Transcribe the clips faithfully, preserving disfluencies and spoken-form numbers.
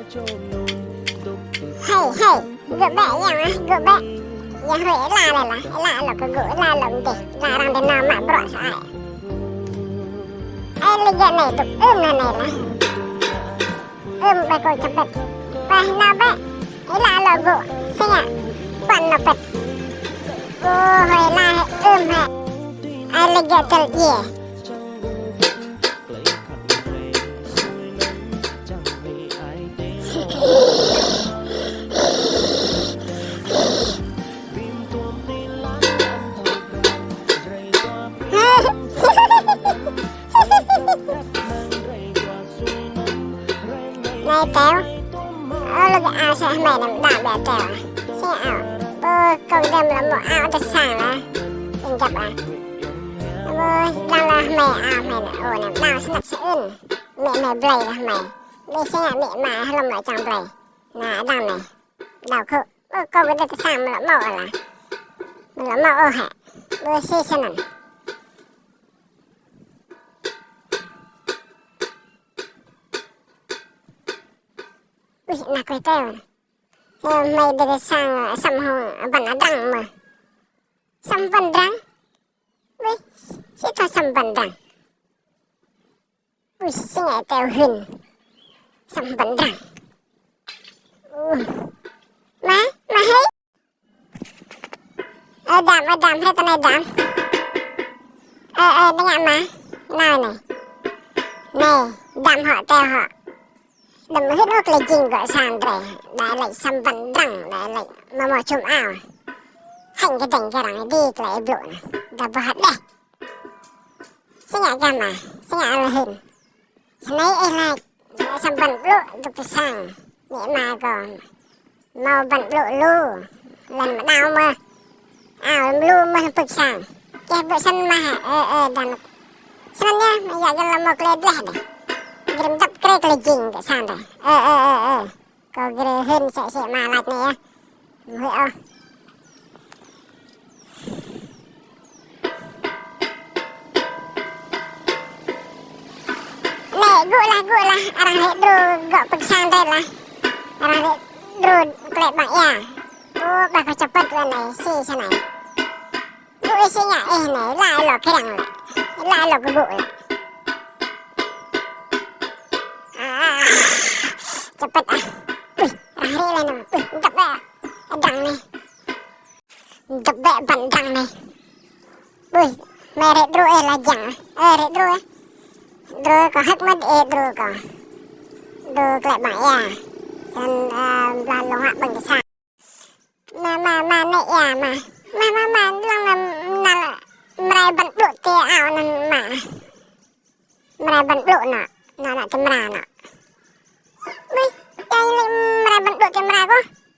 Hei, hei, gơ̆ bĕ yang ah, gơ̆ bĕ. Yang hruê êla leh lah, êla lŏ kơ gơ̆, êla lŏ mdih, êla arăng dê nao mă bruă sa ai. Ai lĕ gơ̆ anei dôk ưm anei lah. Ưm ƀai kơ čăm pĭt. Ƀai nao bĕ, êla lŏ gơ̆, si ngă, puăn nao pĭt. Ơ, hruê êla hĕ, ưm hĕ. Ai lĕ gơ̆ tơl djiê. Anei teo. Ơ, lŏ kơ ao sĕ hmei năm đa ƀiă teo. Sĕ ao. Ƀơ kông dăm lŏ mâo ao tơ sang lah. Inh găp ah. Ƀơ dlăng lah hmei ao hmei nă. Ơ, năm đa snăk sĕ ưn. Mĕ hmei blei lah hmei. Mĕ sĕ ngă mĕ ma hlăm lŏ čang blei. Nă, dăng anei. Đao khŭ. Ơ, kông kơ dê tơ sang mlŏ mâo ala. Mlŏ mâo ôh hĕ. Ƀơ si snăn. Ui, nă kơ teo. Ơ, hmei dê tơ sang săm hŏng băn adrăng mơh. Săm băn drăng. Ui, si thâo săm băn drăng. Ui, si ngă teo hĭn. Săm băn drăng. Ui. Ma, ma hei. Ơ, dam, ơ, dam, hei tơ anei dam. Ơ, ơ, đa ngă ma. Nao anei. Anei, dam hŏ, teo hŏ. Đăm hưn ôh klei jing gŏ sang drei. Đa lĕ săm băn drăng, đa lĕ mâo mâo čum ao. Hêñ kơ dêñ kơ arăng dê klei ih blŭ anăn. Đa boh hơdeh. Si ngă kơ ma, si ngă lŏ hĭn. Snei ih lač, săm băn blŭ dôk tơ sang. Mĕ ma kâo. Mâo băn blŭ lu. Lăn mđao mơh. Ao lu mơh pưk sang. Keh ƀuh snăn mơh, ơ, ơ, dam. Snăn yơh, mă yă gơ̆ lŏ mâo klei dleh dih. Gơ̆ dăp krê klei jing kơ sang dih. Ơ, ơ, ơ, ơ. Kâo gre hĭn sĕ sĕ ma lač anei yơh. Mhuĭ ôh. Anei, gŭ lah, gŭ lah. Arăng hĕ đru gŏ pơk sang drei lah. Arăng hĕ đru klei ƀăng êa. Ơ, ƀai kơ čăm pĭt leh anei, si snei. Gŭ ih si ngă ih anei, êla lŏ kơ răng lĕ. Êla lŏ kơ gŭ lĕ. A, čăm pĭt ah. Ui, arăng hĕ leh anăn. Ui, găp leh. Adrăng anei. Dăp bĕ băn drăng anei. Ƀuh, mĕ rĕ đru ê la jăng. Ê, rĕ đru ê. Đru kâo hơ̆k mơh ê đru kâo. Đru klei ƀăng êa. Snăn, ơ, blah lông hă ƀơ̆ng kơ sang. Ma, ma, ma, anei êa ma. Ma, ma, ma, lăng anăn, anăn, mrai băn blŭ ti ao anăn ma. Mrai băn blŭ nă, nă, nă ti mra nă. Ƀuh, ya lĕ mrai băn blŭ ti mra kơ.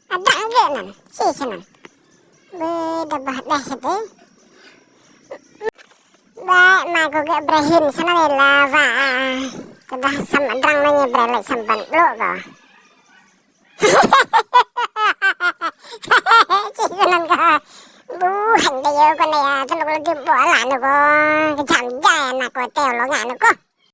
Adrăng gơ̆ anăn, si snăn. Ƀuh, đa boh hơdeh sĭt ê. Ƀai, ma kâo gơ̆ brei hĭn snăn ê la wa. Tơdah săm adrăng mơh ñu brei lĕ săm băn blŭ kâo. Si snăn kơ. Ƀuh, hĕ đei yơh kơ anei, tơ anôk lŏ gĭm ƀuh ala anôk kơ. Kjham jai anăn kơ teo lŏ ngă anôk kơ.